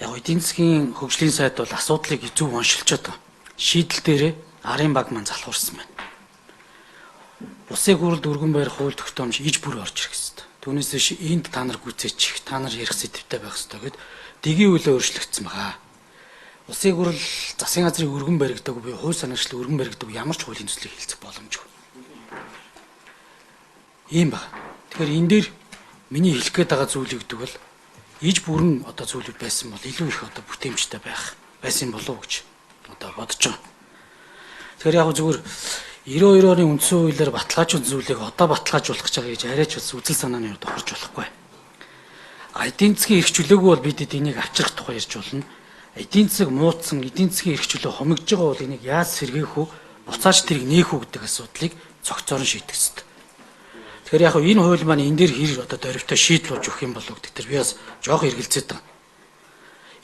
Яг эдийн засгийн хөгжлийн сайд бол асуудлыг зөв оншилчод байгаа. Шийдэл дээрээ арын баг маань залхуурсан байна. Улсын хурлд өргөн барих хууль тогтоомж иж бүр орж ирэх ёстой. Түүнээс биш энд та нар гүйцээчих, та нар ярих сэдвтэй байх ёстой гэд дэгийн үйлээ өөрчлөгдсөн байгаа. Улсын хурл засгийн газрын өргөн баригдаг буюу хууль санаачлал өргөн баригдаг ямар ч хуулийн төслийг хэлцэх боломжгүй. Ийм байна. Тэгэхээр энэ дээр миний хэлэх гээд байгаа зүйлийг гэдэг бол иж бүрэн одоо зүйлүүд байсан бол илүү их одоо бүтээмжтэй байх байсан болов уу гэж одоо бодож байгаа. Тэгэхээр яг зүгээр 92 оны үндсэн хуулиар баталгаажуулсан зүйлийг одоо баталгаажуулах гэж байгаа гэж арайч бас үзэл санааны хувьд орж болохгүй. Эдийн засгийн эрх чөлөөгүй бол бид энийг авчрах тухай ярьж болно. Эдийн засаг муудсан, эдийн засгийн эрх чөлөө хомигдож байгаа бол энийг яаж сэргээх үү, буцааж тэрийг нээх үү гэдэг асуудлыг цогцоор нь шийдэх ёстой. Тэгэхээр яг энэ хууль маань энэ дээр хэр одоо дөрвтэй шийдэл болж өгөх юм болов гэдэг тэр би бас жоох эргэлзээд байгаа.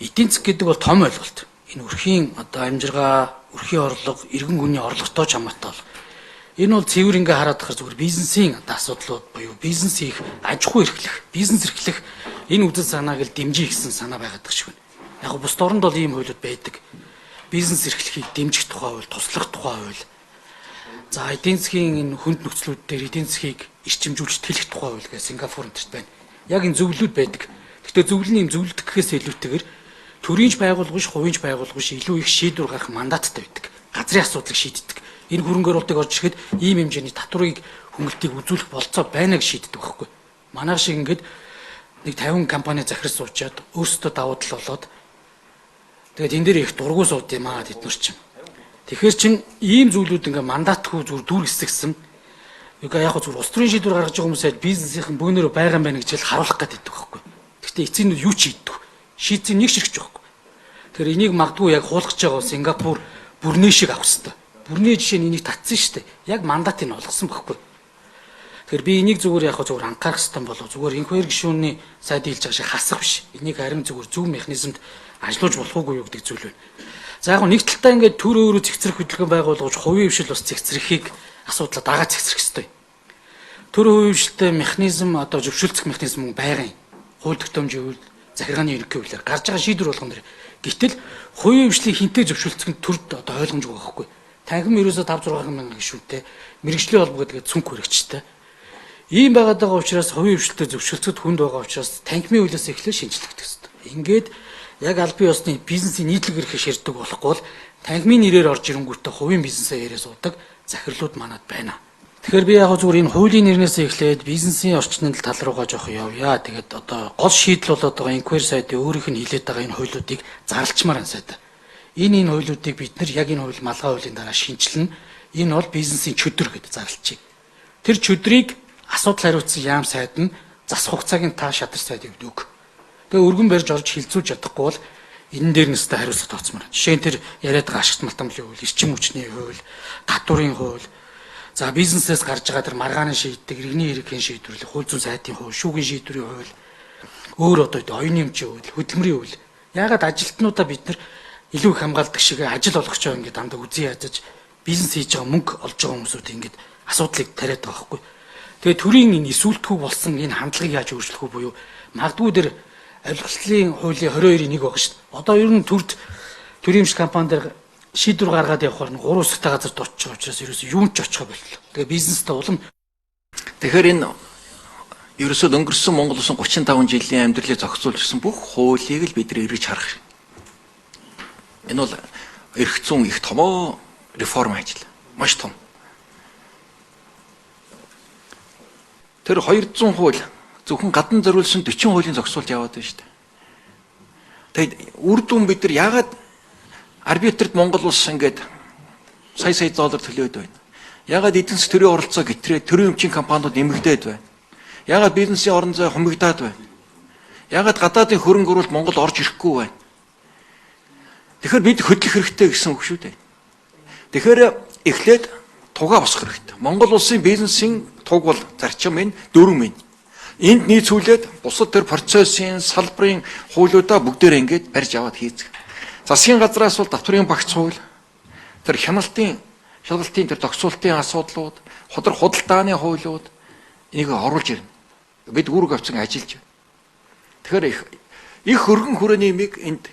Эдийн засаг гэдэг бол том ойлголт. Энэ өрхийн одоо амжиргаа, өрхийн орлого, иргэн хүний орлоготой ч хамаатай бол. Энэ бол цэвэр ингээ хараад тахаар зүгээр бизнесийн одоо асуудлууд буюу бизнес хийх, аж ахуй эрхлэх, бизнес эрхлэх энэ үзэл санааг л дэмжих гэсэн санаа байгаад байгаа шиг байна. Яг бусд оронд бол ийм хуулиуд байдаг. Бизнес эрхлэхийг дэмжих тухай хууль, туслах тухай хууль. За эдийн засгийн энэ хүнд нөхцлүүд дээр эдийн засгийг эрчимжүүлж тэлэх тухай хууль гэх Сингапур энтерт байна. Яг энэ зөвлөлүүд байдаг. Гэхдээ зөвлөл нь юм зөвлөдөх гэхээс илүүтэйгээр төрийн ч байгууллага биш, хувийн ч байгууллага биш илүү их шийдвэр гаргах мандаттай байдаг. Газрын асуудлыг шийддэг. Энэ хөрөнгө оруулалтыг орж ирэхэд ийм хэмжээний татврыг хөнгөлтийг үзүүлэх болцоо байна гэж шийддэг байхгүй. Манайх шиг ингээд нэг 50 компани захирал суучаад өөрсдөө давуу тал болоод тэгээд энэ дээр их дургуй сууд юм аа тэд нар чинь. Тэгэхээр чин ийм зүйлүүд ингээ мандатгүй зүгээр дүр хэсэгсэн. Яг зүгээр улс төрийн шийдвэр гаргаж байгаа хүмүүсээ бизнесийн бөөнөрөө байгаа юм байна гэж л харуулах гэдэг байхгүй. Гэхдээ эцсийн нь юу ч хийддэг. Шийдсэн нэг ширхч байхгүй. Тэгэхээр энийг магадгүй яг хуулгаж байгаа Сингапур бүрнээ шиг авах хэрэгтэй. Бүрнээ жишээ нь энийг татсан шүү дээ. Яг мандатыг нь олгосон байхгүй. Тэгэхээр би энийг зүгээр яг зүгээр анхаарах хэрэгтэй болов зүгээр инквайр гишүүний сайд хэлж байгаа шиг хасах биш. Энийг харин зүгээр зөв механизмд ажиллуулж болох уугүй юу гэдэг зүйл байна. За яг нэг талдаа ингээд төр өөрөө цэгцрэх хөдөлгөөн байгуулгаж хувийн хвшил бас цэгцрэхийг асуудлаа дагаа цэгцрэх хэрэгтэй. Төр хувийн хвшилтэй механизм одоо зөвшөөрөх механизм байгаа юм. Хууль тогтоомжийн хууль, захиргааны ерөнхий хуулиар гарч байгаа шийдвэр болгон дээр. Гэтэл хувийн хвшлийн хинтээ зөвшөөрөх нь төрд одоо ойлгомжгүй байхгүй. Танхим ерөөсөө 5 6 мянган гишүүнтэй мэрэгжлийн холбоо гэдэг цүнх хүрэгчтэй. Ийм байгаад байгаа учраас хувийн хвшилтэй зөвшөөрөхөд хүнд байгаа учраас танхимын хуулиас эхлээ шинжлэгдэх хэрэгтэй. Ингээд яг албан ёсны бизнесийн нийтлэг эрхийг ширдэг болохгүй бол танхимын нэрээр орж ирэнгүүтээ хувийн бизнесээ яриа суудаг захирлууд манад байна. Тэгэхээр би яг зүгээр энэ хуулийн нэрнээс эхлээд бизнесийн орчны тал руугаа жоох явъя. Тэгээд одоо гол шийдэл болоод байгаа инквайр сайдын өөрийнх нь хилээд байгаа энэ хуулиудыг зарлчмаар байна сайд. Энэ хуулиудыг бид нар яг энэ хууль малгай хуулийн дараа шинжилнэ. Энэ бол бизнесийн чөдөр гэдээ зарлчихъя. Тэр чөдрийг асуудал хариуцсан яам сайд нь зас хугацааг нь та шадар сайдыг өг. Тэгээ өргөн барьж орж хилцүүлж чадахгүй бол энэ дээр нь өстой хариуцлага тооцмоор. Жишээ нь тэр яриад байгаа ашигт малтамлын хууль, эрчим хүчний хууль, татварын хууль, за бизнесээс гарч байгаа тэр маргааны шийддэг, иргэний хэргийн шийдвэрлэх, хууль зүйн сайтын хууль, шүүхийн шийдвэрийн хууль, өөр одоо оюуны өмчийн хууль, хөдөлмөрийн хууль. Яагаад ажилтнуудаа бид нар илүү их хамгаалдаг шиг ажил олгож байгаа ингээд дандаа үзий ядаж бизнес хийж байгаа мөнгө олж байгаа хүмүүсүүд ингээд асуудлыг тариад байгаа байхгүй. Тэгээ төрийн энэ эсүүлтгүү болсон энэ хандлагыг яаж өөрчлөх вэ буюу магадгүй тэр авилгалын хуулийн 22-ийн 1 байгаа шүү дээ. Одоо ер нь төрд төрийн өмч компани дээр шийдвэр гаргаад явхаар нь 3 хэсэгтэй газар дутж байгаа учраас ерөөсөө юун ч очихоо боллоо. Тэгээ бизнестэй улам. Тэгэхээр энэ ерөөсөө өнгөрсөн Монгол улсын 35 жилийн амьдралыг зохицуулж ирсэн бүх хуулийг л бид нар эргэж харах. Энэ бол эрх зүйн их томоо реформ ажил. Маш том. Тэр 200 хууль зөвхөн гадна зориулсан 40 хуулийн зохицуулт яваад байна шүү дээ. Тэгээд үр дүн бид нар яагаад арбитрт Монгол улс ингээд сая сая доллар төлөөд байна? Яагаад эдийн засгийн төрийн оролцоо гэтрээ төрийн өмчийн компаниуд нэмэгдээд байна? Яагаад бизнесийн орон зай хумигдаад байна? Яагаад гадаадын хөрөнгө оруулалт Монгол орж ирэхгүй байна? Тэгэхээр бид хөдлөх хэрэгтэй гэсэн үг шүү дээ. Тэгэхээр эхлээд тугаа босох хэрэгтэй. Монгол улсын бизнесийн туг бол зарчим энэ 4 энэ. Энд нийцүүлээд бусад тэр процессын, салбарын хуулиудаа бүгдээрээ ингээд барьж аваад хийцэг. Засгийн газраас бол татврын багц хууль, тэр хяналтын, шалгалтын тэр зохицуултын асуудлууд, ходар худалдааны хуулиуд энийг оруулж ирнэ. Бид үүрэг авцсан ажиллаж байна. Тэгэхээр Их өргөн хүрээний юмыг энд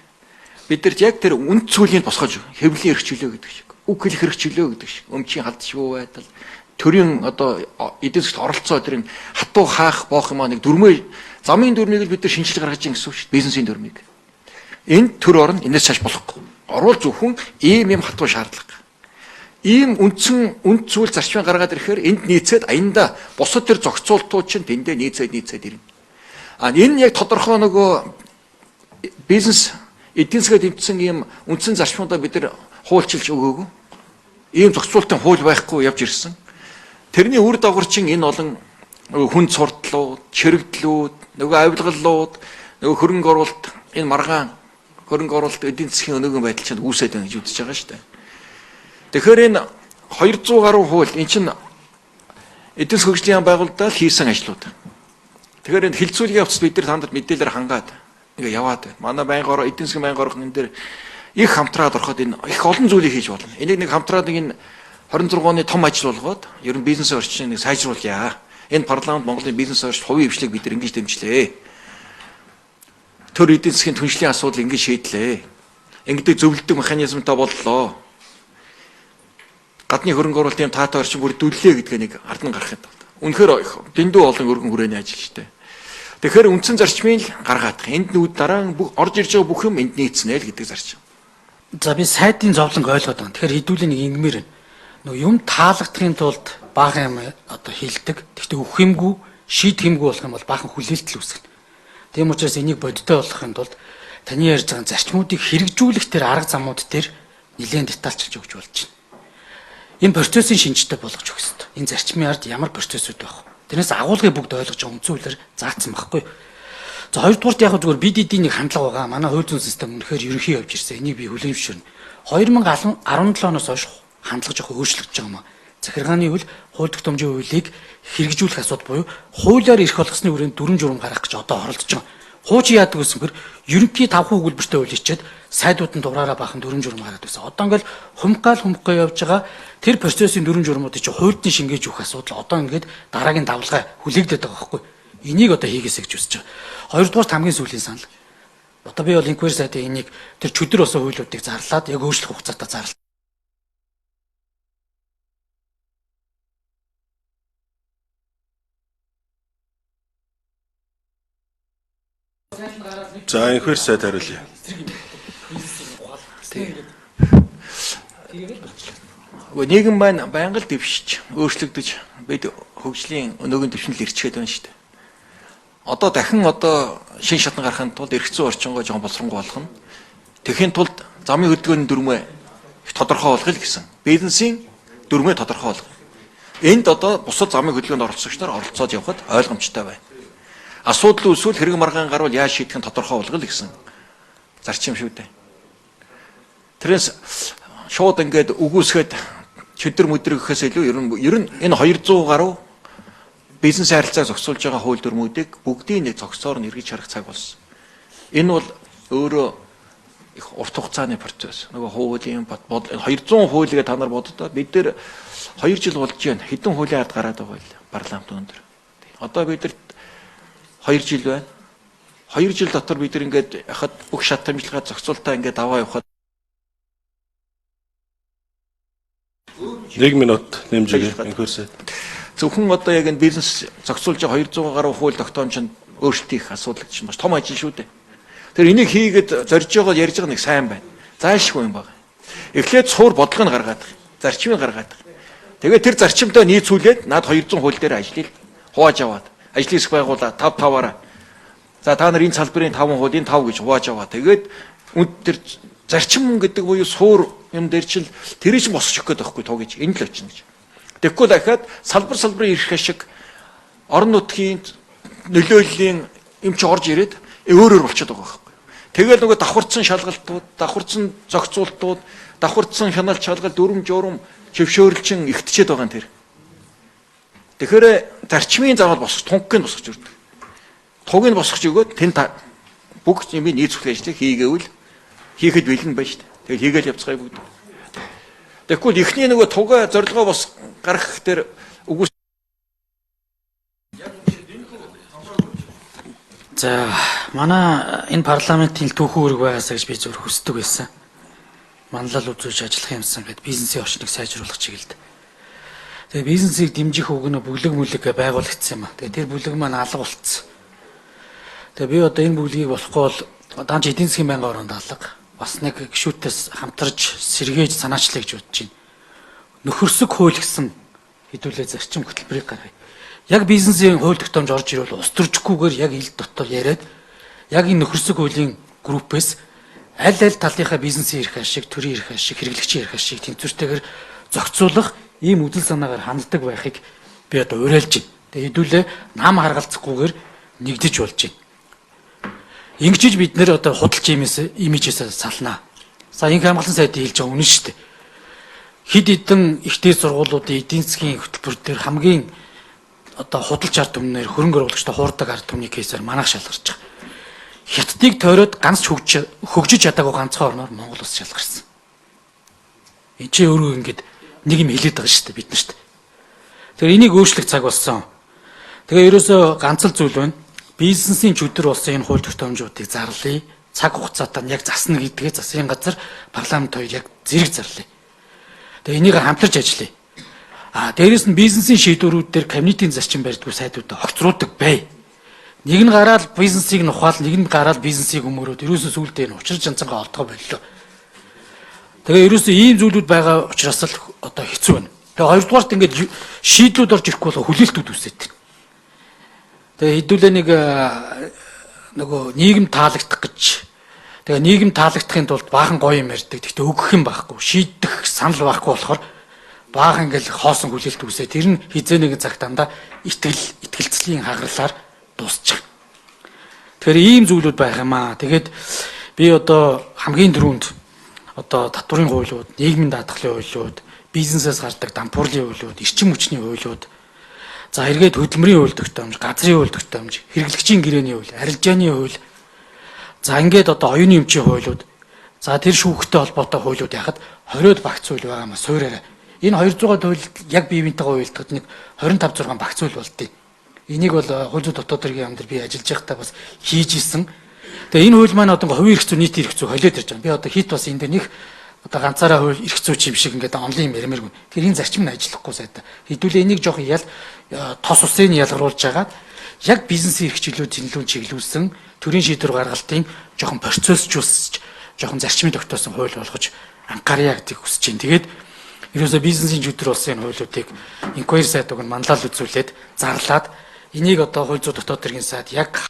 бид нар яг тэр үнд зүйлийг босгож хэвлэлийн эрх чөлөө гэдэг шиг, үг хэлэх эрх чөлөө гэдэг шиг, өмчийн халдшгүй байдал, төрийн одоо эдийн засгт оролцоо тэр хатуу хаах боох юм аа нэг дүрмээ замын дүрмийг л бид нар шинжил гаргаж ийн гэсэн үг шүү дээ. Бизнесийн дүрмийг. Энд төр орно, энэс цааш болохгүй. Орвол зөвхөн ийм юм хатуу шаардлага. Ийм үндсэн үнд зүйл зарчмын гаргаад ирэхээр энд нийцээд аянда бусад тэр зохицуултууд чинь тэндээ нийцээд ирнэ. А энэ яг тодорхой нөгөө бизнес эдийн засгаа тэмцсэн ийм үндсэн зарчмуудаа бид нар хуульчилж өгөөгүй. Ийм зохицуултын хууль байхгүй явж ирсэн. Тэрний үр дагавар чинь энэ олон хүн цурдлууд, чирэгдлүүд, нөгөө авилгалууд, нөгөө хөрөнгө оруулалт, энэ маргаан хөрөнгө оруулалт эдийн засгийн өнөөгийн байдал чинь үүсээд байна гэж үзэж байгаа шүү дээ. Тэгэхээр энэ 200 гаруй хууль энэ чинь эдийн засгийн хөгжлийн яам байгууллагад хийсэн ажлууд. Тэгэхээр энэ хилцүүлгийн явцад бид нар танд мэдээлэлээр хангаад ингээ яваад байна. Манай байнга ороо эдийн засгийн байнга орох энэ дээр их хамтраад ороход энэ их олон зүйлийг хийж болно. Энийг нэг хамтраад нэг энэ 26 оны том ажил болгоод ер нь бизнес орчныг нэг сайжруулъя. Энэ парламент Монголын бизнес орчин хувийн хвшлийг бид нар ингэж дэмжлээ. Төр эдийн засгийн түншлийн асуудал ингэж шийдлээ. Ингэдэг зөвлөдөг механизмтай боллоо. Гадны хөрөнгө оруулалтын таатай орчин бүрдүүллээ гэдгээ нэг ард нь гарах юм бол. Үнэхээр дэндүү олон өргөн хүрээний ажил шүү дээ. Тэгэхээр үндсэн зарчмыг л гаргаад энд нүүд дараа нь бүх орж ирж байгаа бүх юм энд нийцнэ л гэдэг зарчим. За би сайдын зовлонг ойлгоод байгаа. Тэгэхээр хэдүүлээ нэг ингэмээр байна. Нөгөө юм таалагдахын тулд баахан юм одоо хилдэг. Гэхдээ өгөх юмгүй, шийдэх юмгүй болох юм бол баахан хүлээлтэл үүсгэнэ. Тийм учраас энийг бодиттой болгохын тулд таны ярьж байгаа зарчмуудыг хэрэгжүүлэх тэр арга замууд дээр нэлээд детальчилж өгч болж байна. Энэ процессын шинжтэй болгож өгөх хэрэгтэй. Энэ зарчмын ард ямар процессууд байх вэ? Тэрнээс агуулгыг бүгд ойлгож байгаа үндсэн хуулиар заасан байхгүй. За хоёрдугаарт яг зүгээр BDD-ний нэг хандлага байгаа. Манай хууль зүйн систем үнэхээр ерөнхий явж ирсэн. Энийг би хүлээн зөвшөөрнө. 2017 оноос хойш хандлага жоох өөрчлөгдөж байгаа юм аа. Захиргааны хууль, хууль тогтоомжийн хуулийг хэрэгжүүлэх асуудал буюу хуулиар эрх болгосны хүрээнд дүрм журам гаргах гэж одоо оролдож байгаа. Хуучин яадаг гэсэн хэр ерөнхий 5 өгүүлбэртэй хууль ичээд сайдууд нь дураараа бахан дүрм журам гаргаад байсан. Одоо ингээл хумгаал явж байгаа тэр процессын дүрм журмуудыг чи хуульд нь шингээж өгөх асуудал одоо ингээд дараагийн давлгаа хүлээгдээд байгаа байхгүй. Энийг одоо хийгээсэй гэж үзэж байгаа. Хоёрдугаар хамгийн сүүлийн санал. Одоо би бол inquiry сайдын энийг тэр чөдөр болсон хуулиудыг зарлаад яг өөрчлөх хугацаатай зарлаа. За инхвэр сайд хариулъя. Нийгэм маань байнга л дэвшиж, өөрчлөгдөж бид хөгжлийн өнөөгийн түвшинд ирчгээд байна шүү дээ. Одоо дахин одоо шин шатн гарахын тулд эрх зүйн орчингоо жоохон боловсронгуй болгоно. Тэхийн тулд замын хөдөлгөөний дүрмээ их тодорхой болгоё л гэсэн. Бизнесийн дүрмээ тодорхой болгоё. Энд одоо бусад замын хөдөлгөөнд оролцогч нар оролцоод явхад ойлгомжтой байна. Асуудал үүсвэл хэрэг маргаан гарвал яаж шийдэх нь тодорхой болгоё л гэсэн зарчим шүү дээ. Тэрнээс шууд ингээд үгүйсгээд чөдөр мөдөр гэхээс илүү ер нь энэ 200 гаруй бизнес харилцааг зохицуулж байгаа хууль дүрмүүдийг бүгдийг нэг зохицоор нь эргэж харах цаг болсон. Энэ бол өөрөө их урт хугацааны процесс. Нөгөө хуулийн 200 хуулийг та нар боддоо бид нар 2 жил болж байна. Хэдэн хуулийн ард гараад байгаа вэ? Парламент өндөр. Одоо бид нар 2 жил байна. 2 жил дотор бид нар ингээд яхад бүх шат амжилтгаа зохицуултаа ингээд аваа явахад 1 минут нэмж өгье. Инхвэр сайд. Зөвхөн одоо яг энэ бизнес зохицуулж байгаа 200 гаруй хууль тогтоомж нь өөрчлөлт хийх асуудал гэж маш том ажил шүү дээ. Тэр энийг хийгээд зорж байгаа ярьж байгаа нэг сайн байна. Зайлшгүй юм байна. Эхлээд цуур бодлого нь гаргаад, зарчмыг гаргаад. Тэгээд тэр зарчимтай нийцүүлээд над 200 хууль дээр ажиллая. Хувааж аваад ажлын хэсэг байгуулаад 5 5-аараа. За та нар энэ салбарын 5 хууль, энэ 5 гэж хувааж аваа. Тэгээд үнд тэр зарчим гэдэг буюу суур юм дээр чил тэрийг чинь босгож өгөх гээд байхгүй тугийж энэ л очино гэж. Тэгэхгүй дахиад салбар салбарын эрх ашиг орон нутгийн нөлөөллийн юм чи орж ирээд өөрөөр болчиход байгаа байхгүй. Тэгэл нөгөө давхарцсан шалгалтууд, давхарцсан зохицуултууд, давхарцсан хяналт шалгалт, дүрм журам, зөвшөөрөл чин ихтчихэд байгаа юм тэр. Тэгэхээр зарчмын заавал босгож, тунгийг босгож өгдөг. Тугийг босгож өгөөд тэн бүх юмыг нийцүүлэх ажлыг хийгээвэл хийхэд бэлэн байна шүү дээ. Тэгэл хийгээл явцгаая бүгд. Тэгэхгүй эхний нөгөө тугаа зорилгоо бос гаргах тэр үгүйс. За Манай энэ парламентын түүхэн үүрэг байгаасаа гэж би зөвхөн хүсдэг байсан. Манлал үзүүлж ажиллах юмсан гэд бизнесийн орчныг сайжруулах чиглэлд. Тэгээ бизнесийг дэмжих үг нь бүлэг мүлэг байгуулагдсан юм а. Тэгээ тэр бүлэг маань алга болцсон. Тэгээ би одоо энэ бүлгийг болохгүй бол данч эдийн засгийн байнгын оронд алга. Бас нэг гишүүтээс хамтарч сэргээж санаачлаа гэж бодож байна. Нөхөрсөг хууль гэсэн хэдүүлээ зарчим хөтөлбөрийг гаргая. Яг бизнесийн хууль тогтоомж орж ирвэл ус төржихгүйгээр яг ил дотор яриад яг энэ нөхөрсөг хуулийн группээс аль аль талынхаа бизнесийн эрх ашиг, төрийн эрх ашиг, хэрэглэгчийн эрх ашиг тэнцвэртэйгээр зохицуулах ийм үзэл санаагаар ханддаг байхыг би одоо уриалж байна. Тэгээ хэдүүлээ нам харгалзахгүйгээр нэгдэж болж байна. Ингэж бид нэр одоо худалч имижээс салнаа. Сая инх хамгаалсан сайдын хэлж байгаа үнэн шүү дээ. Хэд хэдэн ихтэй сургуулиудын эдийн засгийн хөтөлбөр дээр хамгийн одоо худалч ард түмнээр хөрөнгө оруулагчтай хуурдаг ард түмний кейсээр манайх шалгарч байгаа. Хятадыг тойроод ганц хөгжиж чадаагүй ганцхан орноор Монгол улс шалгарсан. Энд чи өөрөө ингэж нэг юм хэлээд байгаа шүү дээ бид нарт. Тэгэхээр энийг өөрчлөх цаг болсон. Тэгээ ерөөсөө ганц л зүйл байна. Бизнесийн чөтгөр болсон энэ хууль тогтоомжуудыг зарлая. Цаг хугацаатай нь яг засна гэдгээ засгийн газар парламент хоёр яг зэрэг зарлая. Тэгээ энийг хамтарч ажиллая. А дээрэс нь бизнесийн шийдвэрүүд дээр кабинетийн зарчим барьдгүй сайдуудаа огцруулдаг бай. Нэг нь гараад бизнесийг нухаал, нэг нь гараад бизнесийг өмөрөөд ерөөсөө сүүлдээ энэ учир жанцангаа олдгоо боллоо. Тэгээ ерөөсөө ийм зүйлүүд байгаа учраас л одоо хэцүү байна. Тэгээ хоёрдугаарт ингээд шийдлүүд орж ирэхгүй бол хүлээлтүүд үүсээд байна. Тэгээ хэдүүлээ нэг нөгөө нийгэм таалагдах гэж тэгээ нийгэм таалагдахын тулд баахан гоё юм ярьдаг. Гэхдээ өгөх юм байхгүй, шийдэх санал байхгүй болохоор баахан ингээл хоосон хүлээлт үүсээ. Тэр нь хизээ нэгэн цагт дандаа итгэлцлийн хагарлаар дуусчих. Тэгэхээр ийм зүйлүүд байх юм аа. Тэгээд би одоо хамгийн түрүүнд одоо татварын хуулиуд, нийгмийн даатгалын хуулиуд, бизнесээс гардаг дампуурлын хуулиуд, эрчим хүчний хуулиуд, за эргээд хөдөлмөрийн хууль тогтоомж, газрын хууль тогтоомж, хэрэглэгчийн гэрээний хууль, арилжааны хууль, за ингээд одоо оюуны эмчийн хуулиуд, за тэр шүүхтэй холбоотой хуулиуд яхад 20-од багц хууль байгаа юм а суураарай. Энэ 200 хууль яг бие биентэйгээ уялдахад нэг 25 6 багц хууль болдгийг. Энийг бол хууль зүйн дотоод хэргийн яам дээр би ажиллаж байхдаа бас хийж исэн. Тэгээ энэ хууль маань одоо хувийн эрх зүй, нийтийн эрх зүй холиод ирж байгаа. Би одоо хит бас энэ дээр нэг одоо ганцаараа хууль эрх зүйч юм шиг ингээд онлайн юм ярмааргүй. Тэр энэ зарчим нь ажиллахгүй сайтай. Хэдүүлээ энийг жоохон ял тос усын ялгаруулж агаад яг бизнесийн эрх чөлөө тэнлүүн чиглүүлсэн төрийн шийдвэр гаргалтын жоохон процессжуулсаж жоохон зарчмын тогтоосон хууль болгож анхаарья гэдгийг хүсэж байна. Тэгээд ерөөсөө бизнесийн чөтгөр болсон энэ хуулиудыг inquiry сайд уг нь манлал үзүүлээд зарлаад энийг одоо хууль зүйн дотоод хэргийн сайд яг